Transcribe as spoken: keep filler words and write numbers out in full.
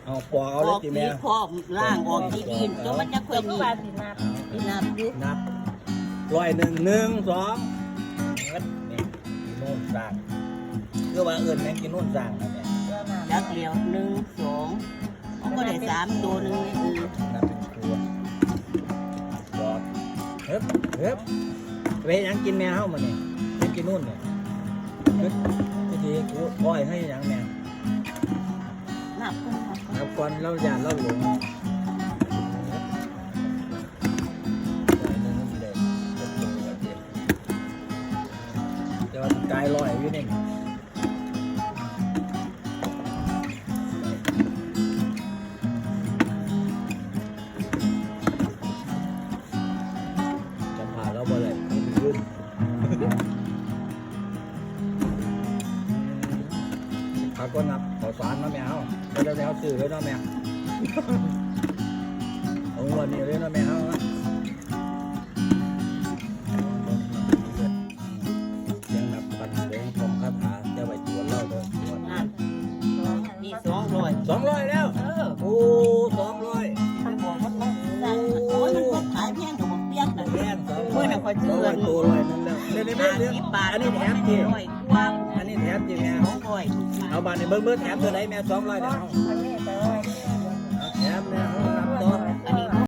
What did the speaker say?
เอาปอกเอาเลยติแม่ พอกล้างออกดีๆตัวมันจะค่อย ก็ มี ว่าสินับ ที่นับอยู่ นับร้อยหนึ่ง หนึ่ง สอง เฮ็ดนี่กินนู่นสร้างคือว่าเอิ้นแม่งกินนู่นสร้างนะแม่ จักเดียวหนึ่งสองมันก็ได้สามตัวหนึ่งเออ นับเป็นครัวปอกเฮ็บเฮ็บไปหยังกินแม่เฮามื้อนี้เฮ็ดกินนู่นเนี่ยเฮ็ดพิธีกูอ้อยให้หยังแม่ นับ นับก่อนเราย่านเราหลงแต่ว่ากายลอยอยู่นี่จำผ่าแล้วบ่เลยขึ้น เขาก็นับข้าวสารเนาะแม่เฮาแล้วแล้วซื้อเลยเนาะแม่ เอางวดนี้เลยเนาะแม่เฮาเนาะยังนับปันเด้งของคาถาจะไปตรวจเล่าเด้อตรวจ นั่นนี่สองร้อย สองร้อยแล้ว เออ โอ้สองร้อย มันบอกว่าต้องสั่งโอ้ยมันก็ขายแพงกับเปียกนะ แม่นสองร้อย เมื่อน่ะข้อยซื้อ ตัวร้อยนึงแล้วเดี๋ยวนี้แม่เลือก สิบบาท อันนี้แถม ก็ ที ร้อยกว่า อันนี้แถมทีแม่ สองร้อย เอาบาทในเบิ่งเบิ่งแถมตัวไหนแม่สองร้อยเนี่ยเอา มันนี่แต่ว่า เอาแถมแม่เอา